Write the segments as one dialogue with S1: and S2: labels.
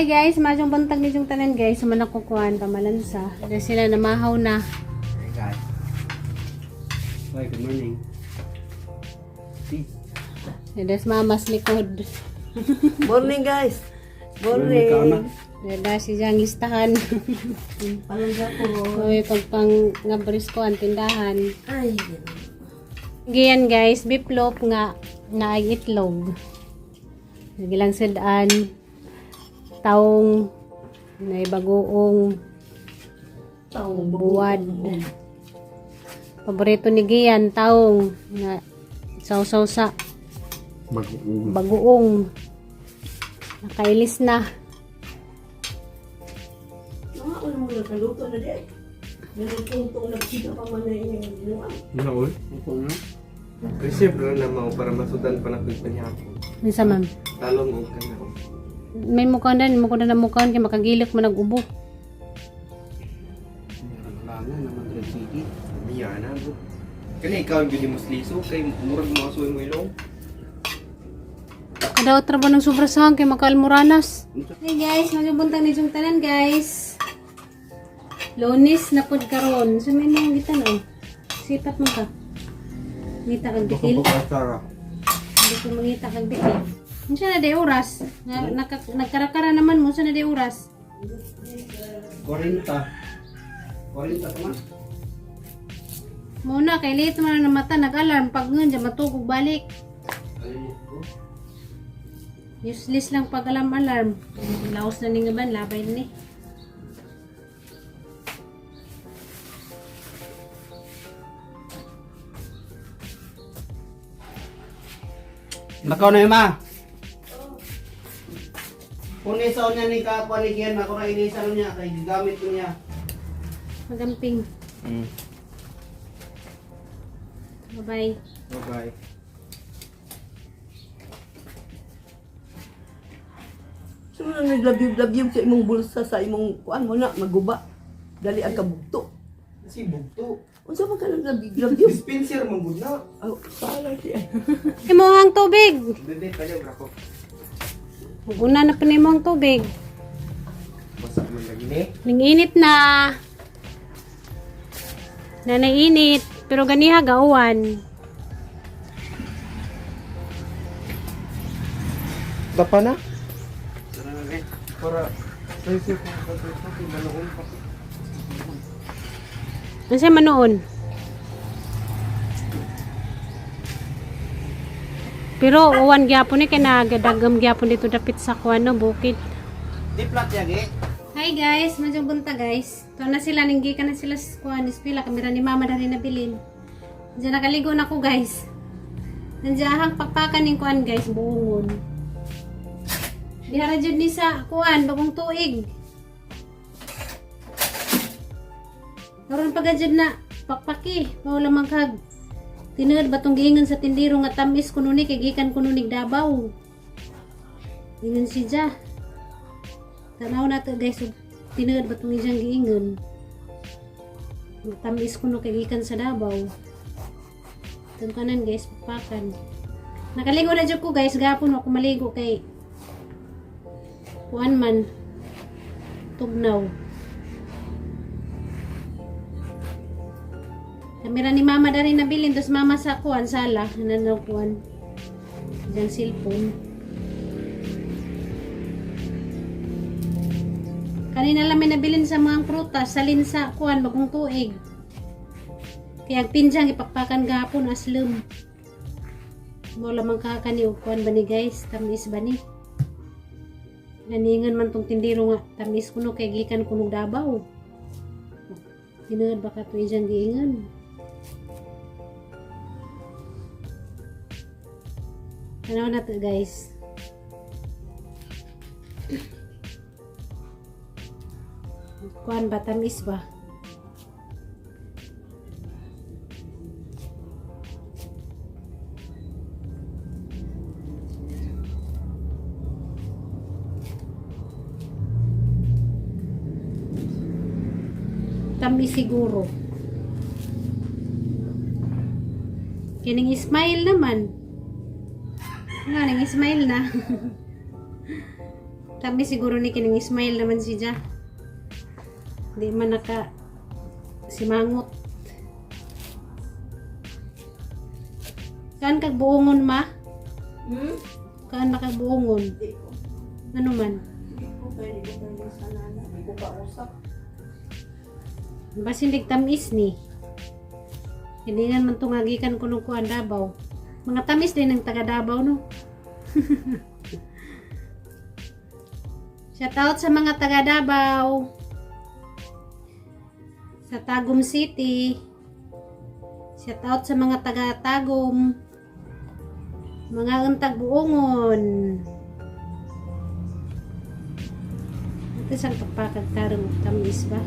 S1: Hi guys, masyong bantag ni yung tanan guys. Sumanak ko kuhan, pamalansa. Dahil sila namahaw na.
S2: Hey guys. Hi, good morning. Peace.
S1: Dadas mamas likod.
S3: Morning, guys.
S2: Morning.
S3: Morning.
S1: Dadas si Jang istahan.
S3: Palangga ko.
S1: Uy, pagpang ngabris ko ang tindahan.
S3: Ay,
S1: Giyan guys, biplop nga naay itlog. Nagilang sudan, taong, nay bagoong,
S3: taong
S1: buwad. Paborito ni Gian, taong, nga sausaw sa
S2: Bagoong.
S1: bagoong. Nakailis na.
S3: Mga ulo mo nagkaluto na di. Nagtungtong nagsiga pa man na inyong ginawa.
S2: Naol? na. Reserve lang na mao para masudan pa na ko'y panyapon.
S1: Minsa ma'am.
S2: Talong og kanao.
S1: May mukha na, mukha na mukha kay makagilok man nag-ubo.
S2: Miya na bro. Kani ikaw ang gyud mo sliso kay murag mo asuy mo ilong.
S1: Kada otra ba ng sobrasahan kay makaalmoranas. Hey guys, magbuntag ni Jung tanan guys. Lunes na pod karon. So may nang gitan oh. Sipat mo ka. Ngita kag dikil. Hindi ko mangita kag dikil. Unsa na di oras? Na, nagkarakara naman mo unsa na di oras?
S2: 40. 40 pa man.
S1: Muna kay late man na mata nag-alarm pag ngun dyan matugog balik.
S2: Alin mo bro?
S1: Useless lang pag alarm alarm. Laos na ni nga ban labay ni.
S4: Nakaw na ma. Kung isaw niya ni kapwa ni Kian, ako ra inisaw niya kay gigamit ko niya.
S1: Magamping. Bye-bye.
S2: Bye-bye.
S3: So mo naglabyog-labyog sa imong bulsa sa imong kuan mo na maguba. Dali ang kabugto.
S2: Si bugto.
S3: Unsa man ka naglabyog-labyog?
S2: Dispenser man gud na.
S3: Aw, sala siya.
S1: Imuhang tubig.
S2: Bebe pala bro ko.
S1: Una na pa nimo ang tubig.
S2: Basa man lagi ni.
S1: Ning init na. Nanay init, pero ganiha gauwan.
S2: Dapa na. Para sa ko kay manoon pa.
S1: Unsa man noon? Pero uwan gyapon ni kay nagadagam gyapon dito dapit sa kuan no bukid.
S4: Di plat yagi.
S1: Hi guys, madyong bunta guys. Tuwa na sila, ninggi ka na sila sa kuan, ispila, kamera ni mama dali nabilin. Diyan nakaligo na ko guys. Nandiyan pakpakan ning kuan guys, buongon. Dihara jud ni sa kuan, bagong tuig. Karon pa jud na pakpaki, mao lamang kag tinuod batong giingon sa tindiro nga tamis kuno ni kay gikan kuno nig Davao. Ingon si Ja. Tanaw na to guys, ug tinuod ba itong iyang giingon? Tamis ko no kay gikan sa Davao. Itong kanan guys, papakan. Nakaligo na jud ko guys, gapon ako maligo kay kuan man tugnaw. Kamera ni mama dari nabilin, tapos mama sa kuan sala, nananaw kuan. Diyan cellphone. Kanina lang may nabilin sa mga prutas, salin sa kuan, bagong tuig. Kaya ang tinjang ipakpakan gahapon aslum. Mo lamang kakani og kuan ba ni guys, tamis ba ni? Naningan man tong tindiro nga, tamis kuno kay gikan kuno Davao. Tinuod baka to ijang giingon. Tanaw na to guys. Kuan ba tamis ba? Tamis siguro. Kining smile naman. Nga, ning smile na. Kami siguro ni kining Ismail naman si Ja. Di man naka simangot. Kaan kag buongon ma?
S3: Hmm?
S1: Kaan na kag buongon?
S3: Di ko.
S1: Ano man?
S3: Di ko kaya di ko kaya sa nana. Di ko kausap.
S1: Basin tamis ni. Hindi nga man tungagikan ko nung kuan Davao. Mga tamis din ang taga Davao no. Shout out sa mga taga Davao. Sa Tagum City. Shout out sa mga taga Tagum. Mga untag buongon. Ito isang kapakag tarong tamis ba?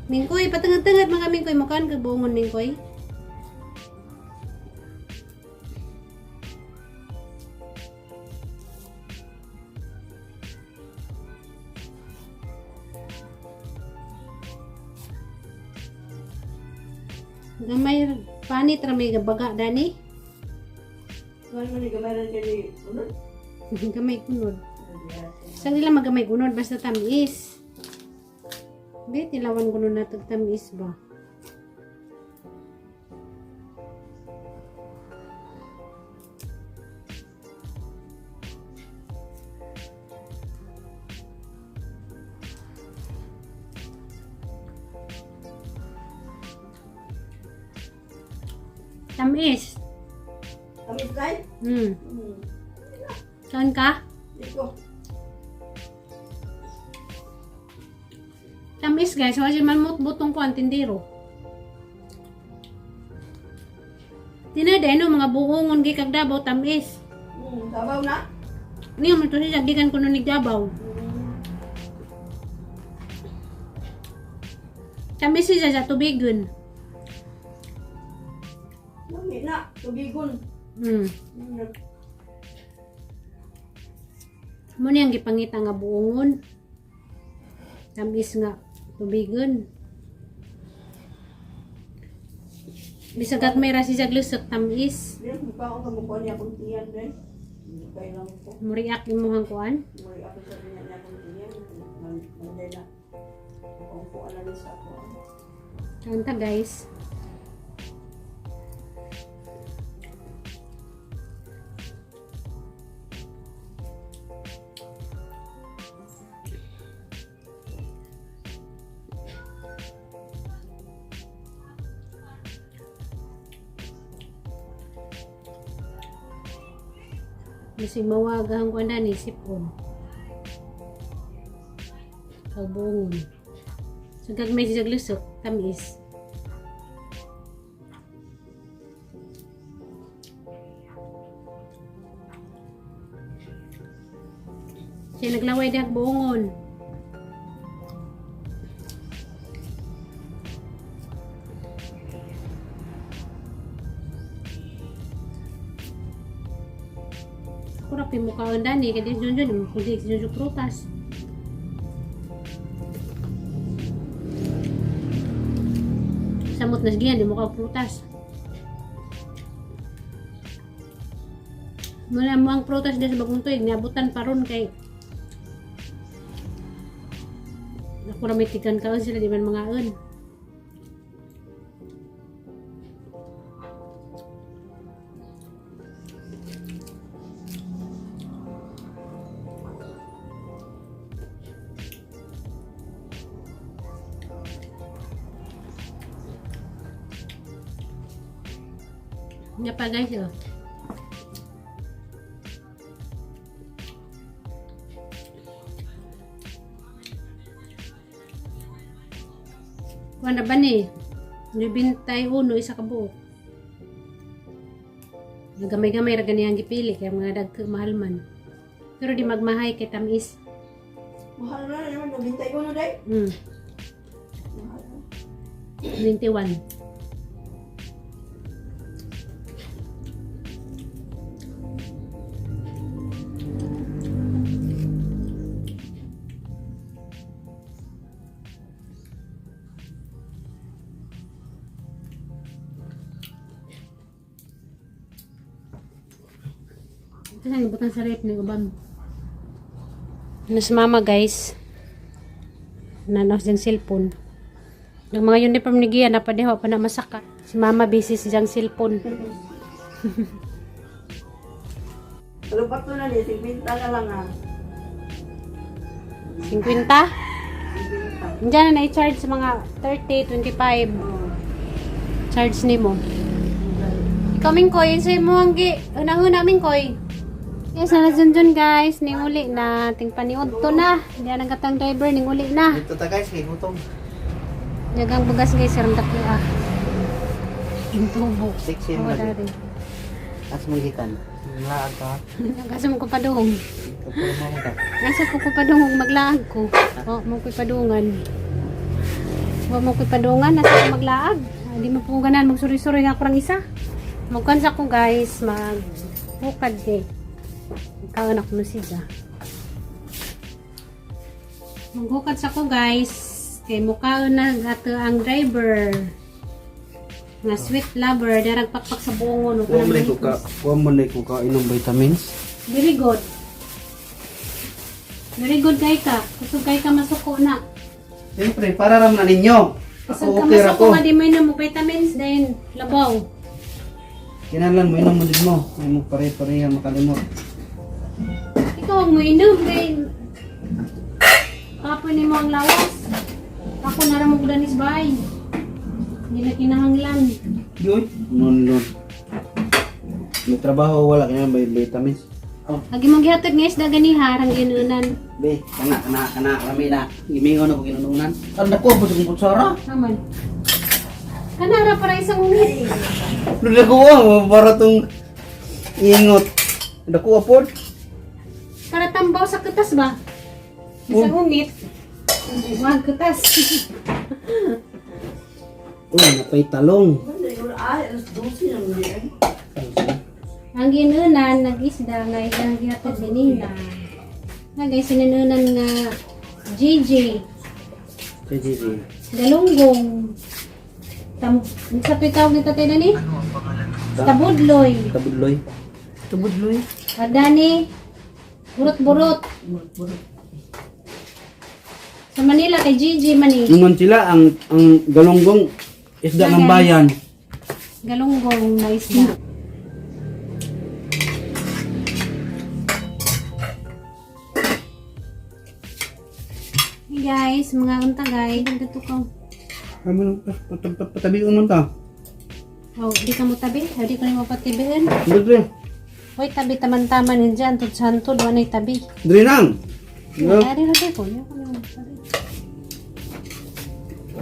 S1: Mingkoy, patangad-tangad mga mingkoy. Mukhaan ka buongon, mingkoy. Gamay, panit ra may baga dani.
S3: Kuan man ni gamay ran kay ni unod.
S1: Gamay kunod. Sa nila magamay kunod, basta tamis. Be, tilawan kuno na tag tamis ba? Tamis.
S3: Tamis kay?
S1: Saan ka?
S3: Di ko.
S1: Tamis guys, wala siya man butong ko ang tindero. Tinada no mga buongon gikag Davao tamis.
S3: Sabaw na.
S1: Niyo mo to siya gikan kuno ni Davao. Tamis siya sa tubigon.
S3: Lami na, tubigon.
S1: Mo niyang gipangita nga buongon. Tamis nga tubigon. Bisag at may rasi sa glusok tamis.
S3: Di ko pa ako kamukha niya akong tiyan din. Hindi kay lang ko.
S1: Muriak imuhang kuan.
S3: Muri ako sa niya niya akong tiyan. Manday na. Akong kuan na rin sa ako.
S1: Kanta guys. Masig mawaga ang kuan ni sipon. Kagbungon. So kag may sisag lusok, tamis. Siya naglaway dihag buongon. Ako ra pay mukhaon dani kay di junjun kundi si junjun prutas. Samot na siya, di mo ka prutas. Mula mo ang prutas di sa bagong tuig, niabutan pa ron kay ako ra may tigan kaon sila di man mangaon. Nga pa guys, oh. Kuha na ba ni? 91, isa ka buok. Nagamay-gamay ra gani ang gipili kaya mga dagko mahal man. Pero di magmahay kay tamis.
S3: Mahal na naman, nabintay ko na day. Mahal na.
S1: 21. Ito sa ibutan sa rep ng uban. Ano si mama, guys? Nanaw siyang cellphone. Yung mga uniform ni Gia, napadiho pa na masaka. Si mama busy siyang cellphone.
S3: Pero pato na ni, 50 na lang ah.
S1: 50? Diyan na na-charge sa mga 30, 25. Charge ni mo. Ikaw, Mingkoy, sa'yo mo ang gi. Unang-una, Mingkoy. Yes, na dyan guys. Ninguli na. Ting paniod to na. Diyan ang katang driver, ninguli na.
S4: Dito ta guys, kay gutom.
S1: Yagang bugas guys, sirang dako ah. Intubo.
S4: Sexy
S1: Oh,
S4: mo lagi.
S1: dari.
S4: As mong gikan. Laag ka.
S1: Nagasa mo ko padung.
S4: Kapag mo ka.
S1: Nasa ko ko padung ug maglaag ko. Oh, mo ko'y padungan. Wa mo ko'y padungan, nasa ko maglaag. Ah, di mo po ganan magsuri-suri nga ako rang isa. Magkansa ko guys, mag bukad eh. Ikaw anak mo siya. Maghukad sa ko guys. Kay mukhaon na ato ang driver. Nga sweet lover, darag pakpak sa buongon.
S4: Kuha mo na ko ka, kuha mo na ko ka inom vitamins.
S1: Very good. Very good kay ka. Kusog kay ka masuko na.
S4: Siyempre, para ram na ninyo.
S1: Kusog
S4: Ako
S1: ka
S4: okay ra
S1: masuko
S4: ko.
S1: nga di may na mo vitamins din. Labaw.
S4: Kinahanglan mo inom mo din mo. Ay mo pare-pareha makalimot.
S1: Ikaw ang moinom kay Kapoy nimo ang lawas. Ako na ra mo danis bay. Hindi na kinahanglan.
S4: Yun. Non non. May trabaho wala kinahanglan may vitamins. Oh,
S1: Agi mong gihatod nga isda ganiha rang ginunan.
S4: be, kana kana kana rami na. Gimingon ako ginununan. Ang dako po sa kutsara.
S1: Aman. Kanara para isang ungit.
S4: Dako ah, para tong ingot. Dako apod.
S1: Para tambaw sa kutas ba? Isang ungit. Wag kutas.
S4: Uy, napay talong.
S3: Ay, alas 12 na hindi eh.
S1: Ang ginunan, nag-isda nga isang gihatod dinina. Na guys, sinununan nga JJ,
S4: Kay Gigi.
S1: Galunggong. Tam sa to'y tawag ni tatay nani? Tabudloy.
S4: Tabudloy.
S3: Tubudloy.
S1: Adani, burot-burot. Sa Manila kay GG man eh.
S4: Ingon sila ang galunggong isda ng bayan.
S1: Galunggong na isda. Hey guys, mga unta guys, dito ko.
S4: Amo patabi mo ta.
S1: Oh, di ka mo tabi? Oh, di ko na mo patibiin.
S4: Dre.
S1: Hoy, tabi taman-taman yun dyan. Tod santo, doon ay tabi.
S4: Dre nang. No.
S1: Dari na tayo ko.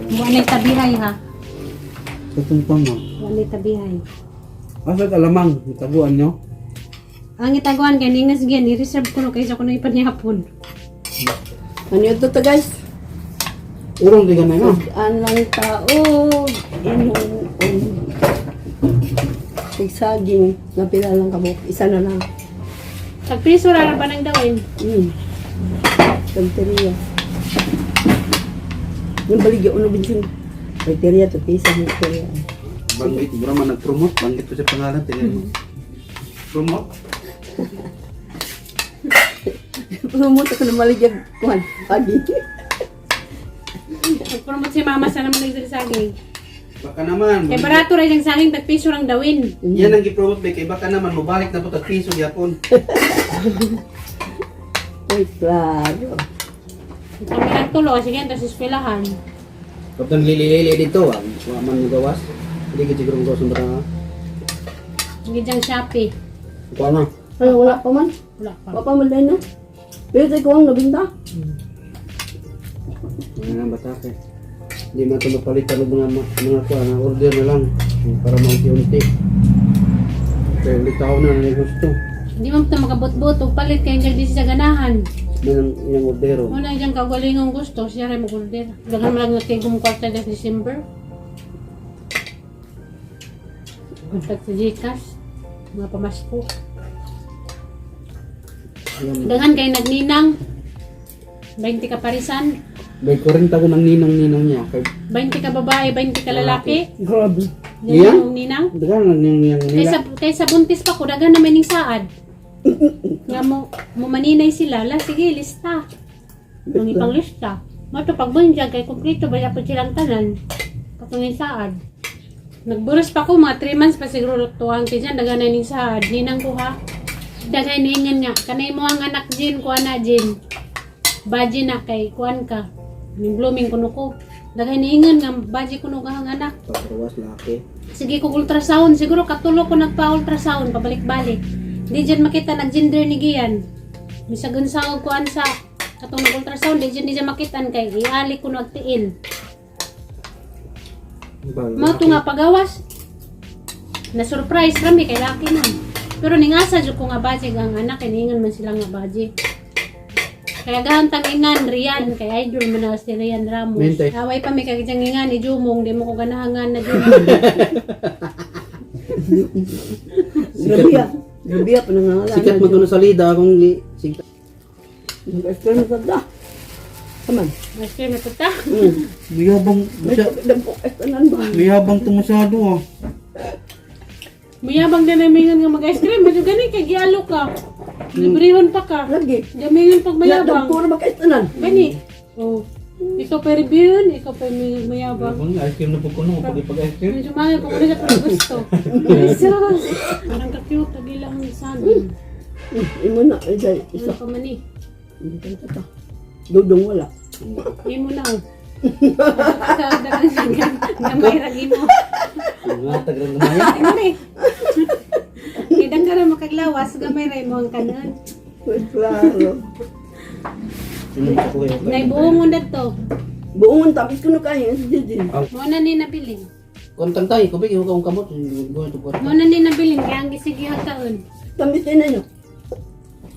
S1: Buwan ay tabihay ha.
S4: Katong pa mo.
S1: Buwan ay tabihay.
S4: Asa ka lamang tabuan nyo?
S1: Ang itaguan kay ningas gyan, i-reserve ko no kaysa ko na ipanihapon.
S3: Ano yun to guys?
S4: Urong di gamay mo.
S3: Ang lang tao, imong Tig saging, napila lang kamo. Isa na lang.
S1: Tagpiso ra ba nang dawin?
S3: Kanteriya. Yung baligya, uno binsin. Criteria to pisa, criteria.
S4: Banggit mura man nag-promote, banggit ko sa pangalan tingnan mo. Promote.
S3: Promote ako na maligya, kuhan, pagi.
S1: Nagpromote si mama sa naman ng saging.
S4: Baka naman.
S1: Kay barato ra siyang saging, tagpiso lang dawin.
S4: Yan ang gi-promote ba kay baka naman mobalik na po tag piso gyapon.
S3: Uy, klaro.
S1: Kami lang tulo, sige, tapos eskwelahan.
S4: Kapag lili-lili dito, ah, wa man mo gawas. Hindi ka siguro gawas ang barang.
S1: Hindi diyang Shopee.
S4: Kuha na.
S3: Ay, wala pa man.
S1: Wala pa.
S3: Wala pa man din na. Pero tayo kuhang nabinta.
S4: Ano na bata kay. Hindi man ito mapalitan ng mga kuha na order na lang para maunti-unti. Kaya ulit ako na na gusto.
S1: Hindi man ito makabot-bot. Ug palit kay diyang di siya ganahan.
S4: Yan ang iyang ordero.
S1: Muna diyang kagalingong gusto, siya rin mag-order. Daghan man lang nagtigong kwarta des December. Contact sa Gcash. Mga pamasko.
S4: Ayan.
S1: Daghan kay nagninang. 20 ka parisan.
S4: May 40 ko ng ninang-ninang niya. Kay
S1: 20 ka babae, 20 ka lalaki.
S3: Grabe.
S1: Yan
S4: Yeah?
S1: ang ninang.
S4: daghan lang ninang nila.
S1: Kaysa, kaysa buntis pa ko, daghan naman ning saad. Nga mo, mo maninay sila, la sige, lista. Nung ipang lista. Mato pag bunyag kay kumpleto ba po silang tanan. Katong yung saad. Nagburos pa ko mga 3 months pa siguro tuwang kay dyan, daghan na ning saad. Ninang ko ha. Daghan ningan nga. Kanay mo ang anak Jin, kuan na Jin. Baji na kay kuan ka. Ning blooming kuno ko. Daghan ningan nga baji kuno ka ang anak.
S4: Pagkawas laki.
S1: Sige kog ultrasound, siguro katulo ko nagpa-ultrasound pabalik-balik. Di dyan makita nag gender ni Gian. Bisagun sa og kuan sa katong nag-ultrasound, di dyan makitan kay iali ko nagtiil. Mao to nga pagawas. Na surprise rami kay laki man. Pero ningasa jud ko nga baji ang anak kay niingon man sila nga baji. Kaya gahan tang ingan Rian kay idol man na si Rian Ramos.
S4: Mentay.
S1: Away pa mi kay diyang ingan ni Jumong di mo ko ganahangan na Jumong.
S3: Grabe ah. Grabe ah, panangangalan.
S4: Sikat mo to na salida kung sikat.
S3: Mag-ice sa da. Kaman.
S1: Mas kaya napunta.
S4: Mayabang
S3: May dagpo ice tanan ba?
S4: mayabang to masyado ah.
S1: Mayabang din ay mingan nga mag-ice cream. Medyo gani kay gialo ka. Librehon pa ka.
S3: Lagi.
S1: Gamingan pag mayabang.
S3: Dagpo na mag-ice tanan.
S1: Gani. Oh. Ikaw pa review, ikaw pa mayabang.
S4: Mayabang ice cream na po kuno pag ipag ice cream.
S1: Medyo mahal pa ko na siya pero gusto. Ay, sus! Parang ka-cute, tagila ang saging.
S3: Imo na isa isa.
S1: Ano ka man eh.
S3: Hindi ka ta. Dudong wala.
S1: Imo na oh. Gamay ra imo.
S4: Nga tagrang gamay.
S1: Imo na eh. Kaya ka ra makaglawas, gamay ra imo ang kanon.
S3: Pues klaro.
S1: Naibuong na to.
S3: Buong tapos kuno kayo si Didi.
S1: Mo na ni nabilin.
S4: Kontang tayo, kubig iho ka kamot. Go to kwarta.
S1: Mo na ni nabilin kaya ang gisigihag kaon.
S3: Tamis din na nyo.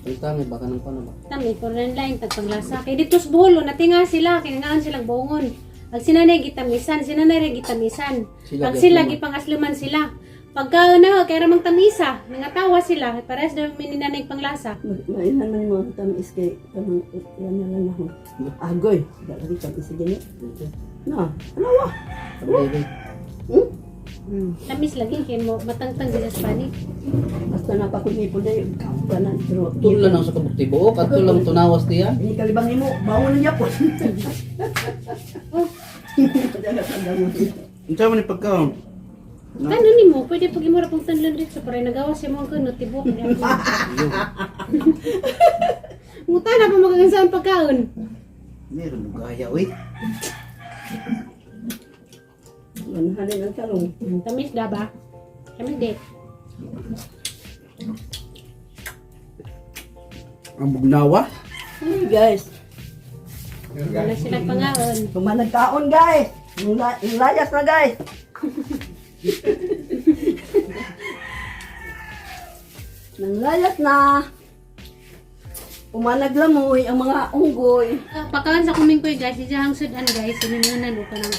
S4: Kontang baka nang paano ba.
S1: Tami ko rin lain tagpanglasa. Kay dito sa Bohol, natinga sila kay ngaan silang buongon. Ang sinanay gitamisan, sinanay ra gitamisan.
S4: Sila
S1: Ang sila
S4: gyud
S1: gipangasluman sila. Pagka na kay ramang tamisa, nangatawa sila, parehas daw mininanay panglasa.
S3: Mainan man mo ang tamis kay kanang yan na lang ako. Agoy, dali tamis sa gani. Na, alawa.
S4: Baby.
S3: Hmm?
S1: Tamis lagi kay mo matangtang sa Spanish.
S3: Basta napakunipon na yung kampanan. Pero,
S4: Tulo lang sa kabukti buok at lang tunawas diya.
S3: Ini kalibang imo, bawo na niya po.
S1: Oh,
S4: Unsa man ni pagkaon?
S1: kano nimo pwede pag imo ra pong tanlon dito para nagawa si mo ang kuno tibok niya. Nguta na pa magagansaan pagkaon.
S4: Meron mo gaya oy.
S3: Manahalin ang talong.
S1: Tamis da ba? Tamis di.
S4: Ang bugnawa.
S3: Hey guys,
S1: Wala silang pangaon.
S3: tumanagkaon guys. Yung yung layas na guys. Nanglayas na. Umanaglamoy ang mga unggoy.
S1: Pagkaon sa kumingkoy guys, siya ang sudan guys, sininganan o kanang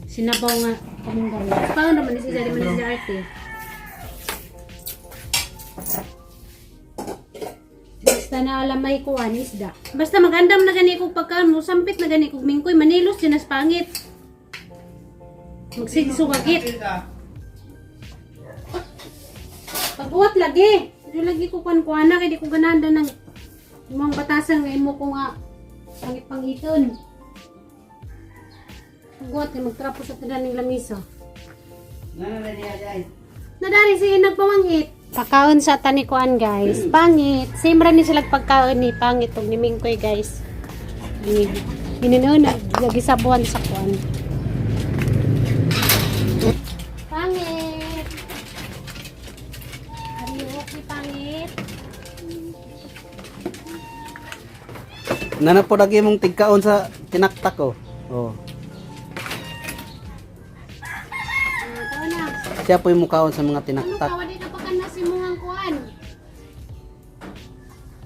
S1: sinabaw nga kumingkoy. Pagkaon naman ni siya, di man ni siya arte. Basta na alamay ko an isda. Basta magandam na gani kog pagkaon mo, sampit na gani kog mingkoy, manilos din as pangit. Magsigsugagit. Pag-uwat lagi. Di lagi ko kuan kuana kay di ko ganahan ng imong batasan nga imo ko nga pangit pangiton. Pag-uwat kay magtrapo sa tanan ng lamisa. Nadari siya nagpamangit. Pagkaon sa tanikuan guys. Pangit. Same ra ni sila pagkaon ni pangit og ni Mingkoy guys. Ininon nagisabuan sa kuan. Pangit. Are you okay, pangit?
S4: Nana po lagi mong tigkaon sa tinaktak ko. Oh.
S1: Ah, tao na.
S4: Siya po yung mukaon sa mga
S1: Ano
S4: tinaktak.
S1: ka, wala ka pa ka na si muhang kuan.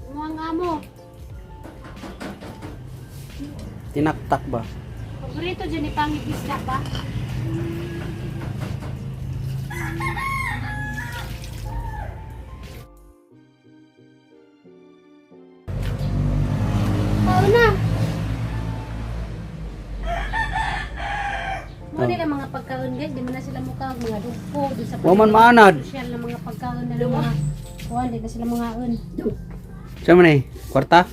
S1: Muhang amo.
S4: Tinaktak ba?
S1: Paborito dyan ni pangit isda ba? Tao na. Mo nila mga pagkaon guys, di man na sila mukha mga dugo doon sa
S4: Wa man maanad.
S1: Social na mga pagkaon na mga Kuan, di na sila mangaon.
S4: Sa man eh? Kwarta?